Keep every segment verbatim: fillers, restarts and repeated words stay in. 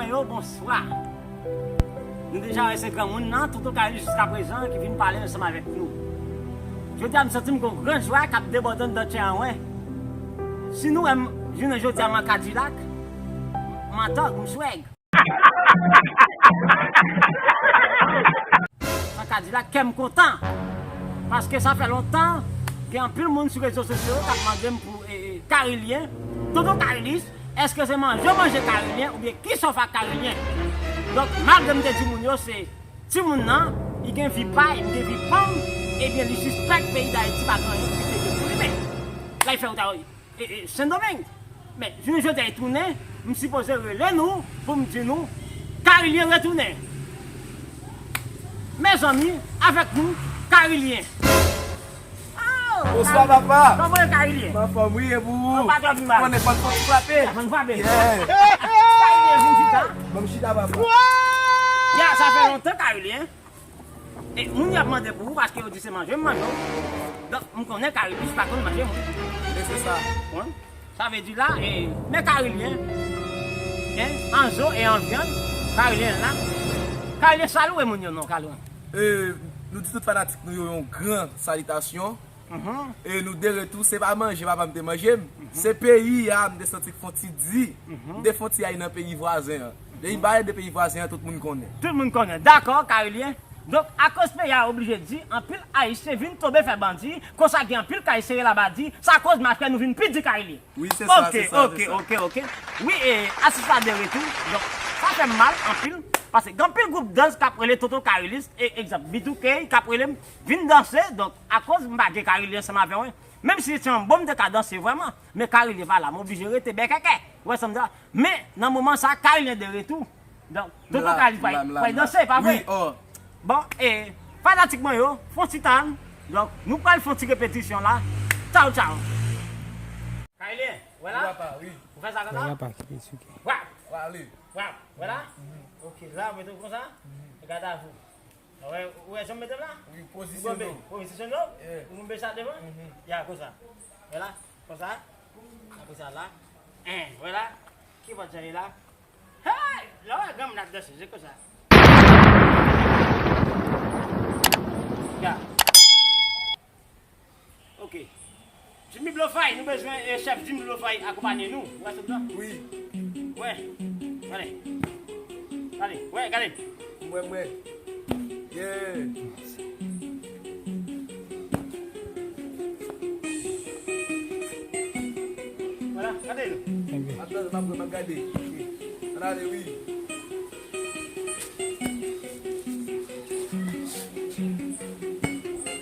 Yo, bonswa. Nou deja wè se granmoun nan, Tonton Kayli jiskaprezan ki vin pale ansanm avèk nou. Jodi a, m santi m gon gran jwa k ap debòde anndan tchè an mwen. Si nou wè m jounen jodi a, m an Kadilak, m an tòg, m swag. An Kadilak, kè m kontan. Paske sa fè lontan, gen anpil moun sou rezo sosyo yo k ap mande m pou, e, e, Karilyen, Tonton Karilis, èske se manje w manje Karilyen oubyen kisa w fè ak Karilyen? Donk, malgre m te di moun yo se timoun nan, li gen vi pa y, m gen vi pa m, ebyen, li sispèk peyi Dayiti pa gen anyen ki te gen pou li menm. La, li fè w ta e, e, Sendomeng. Men, jounen jodi a, li tounen, m sipoze rele nou pou m di nou, Karilyen retounen. Mezanmi, avèk nou, Karilyen. Oh, Bonswa, papa. Kòman w ye, Karilyen? M anfòm, wi, e pou ou? Ou pa twò pi mal. Konnen fò n fò n frape. Fò n frape. Yeah. Karilyen, vin chita. Ban m chita, papa. Ya, sa fè lontan, Karilyen. E moun y ap mande pou ou, paske yo di se manje m manje w. Donk, m konnen Karilis pa konn manje moun. E se sa. Bon. Sa vle di la, e, men Karilyen, en, an zo e an vyann, Karilyen la. Karilyen, saluwe moun yo non, Karilyen. E, nou di tout fanatik nou yo yon gran salitasyon. Mhm. E nou de retou, se pa manje papa m te manje m. Mhm. Se peyi a, m te santi k fon ti di. Mhm. M te fon ti ay nan peyi vwazen an. Depi m pale de peyi vwazen an, tout moun konnen. Tout moun konnen. Dakò, Karilyen. Donk, akoz peyi a oblije di, anpil Ayisyen vin tonbe fè bandi, konsa gen anpil kay sere laba di, sa koz machè nou vin pi di Karilyen. Wi, se sa, se sa, se sa. Ok, ok, ok. Wi, e, atis la de retou. Donk, sa fè m mal anpil, paske gen anpil gwoup dans k ap rele Tonton Karilis, e, egzanp, B two K, k ap rele m, vin danse, donk, akoz m pa gen Karilyen ansanm avè mwen, menm si se yon bon m te ka danse vrèman, men Karilyen pa la, m oblije rete bèkèkè. Ou wè sa m di la? Men, nan moman sa, Karilyen de retou. Donk, Tonton Karilis pral danse, pa vre? Wi, oh. Bon, e, fanatik mwen yo, fon ti tan. Donk, nou pral fon ti repetisyon la. Tchaw, tchaw. Karilyen, wè la? Wi, papa, wi. Ou fè sa konsa? Wè la, pa, wi, souke. Wap! Wale. Wap! Wè la? Mhm. Ok, la, ou mete w konsa. Mhm. E gade avou. Ou wè, ou wè jan m mete m la? Wi, pozisyon nou. Pozisyon nou? Yeah. Ou mete sa devan? Mhm. Ya, konsa. Wè la? Konsa. Apre sa la. En, wè la. Ki bòt jan ye la? Hey! Lè w wè granmoun ap danse, se konsa. Ya. Ok. Jimmy Blofay, nou bezwen, eh, chèf Jimmy Blofay akonpanye nou. Ou wè sòt la? Wi. Wè. Gade. Gade. Wè, gade. Mwen, mwen. Yeah. Vwala, gade l. Mwen ap gade, mwen ap gade. Ann ale, wi.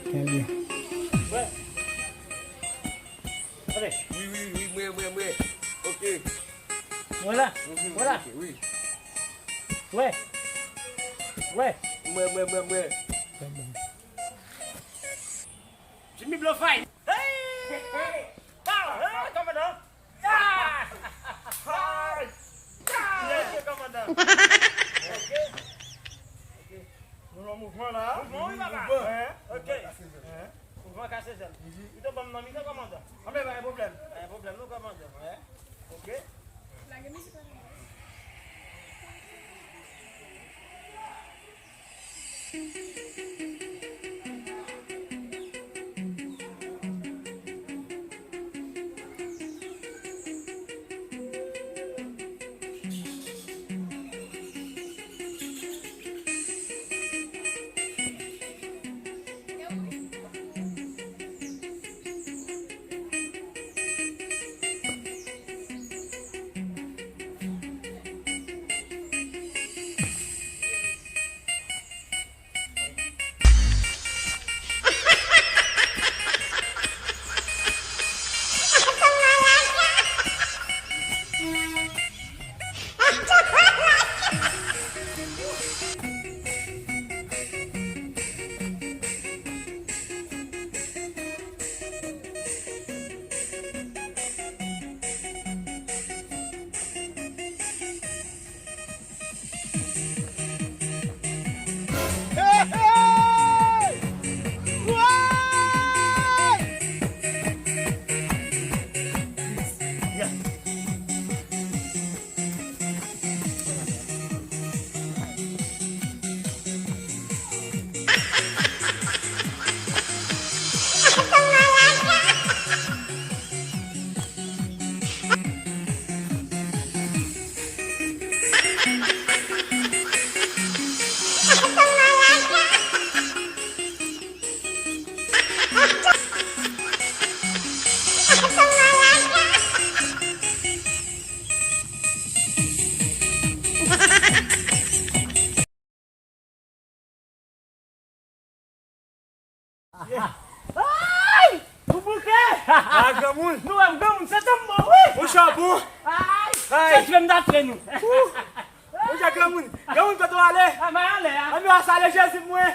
Trè byen. Wè. Wi, wi, wi, mwen, mwen, mwen. Ok. Vwala, vwala. Ok, wi. Wè. Wè. Mwen, mwen, mwen, mwen. Trè byen. Jimmy Blofay. Hey! Hey! Kòmandan! Ah! Hey! Mesye kòmandan. Ok. Ok. Nou nan mouvman la. Mouvman, wi, papa. Mouvman. Hein? Ok. Mouvman kase zèl. Hein? Mouvman kase zèl. Mhm. Ou te ban m nan mitan, kòmandan. Ah, men pa gen pwoblèm. Pa gen pwoblèm, non, kòmandan. Hein? Ok. Lage mizik la. Ay! Ou bouke! Ah, granmoun! Nou wè m granmoun, se tanm mò, wi! Ou chabon! Ay! Ay! Se fè m datre nou! Ou ja granmoun! Granmoun, kote w ale? A, m ale a! Ann nou a sale Jezi pou mwen!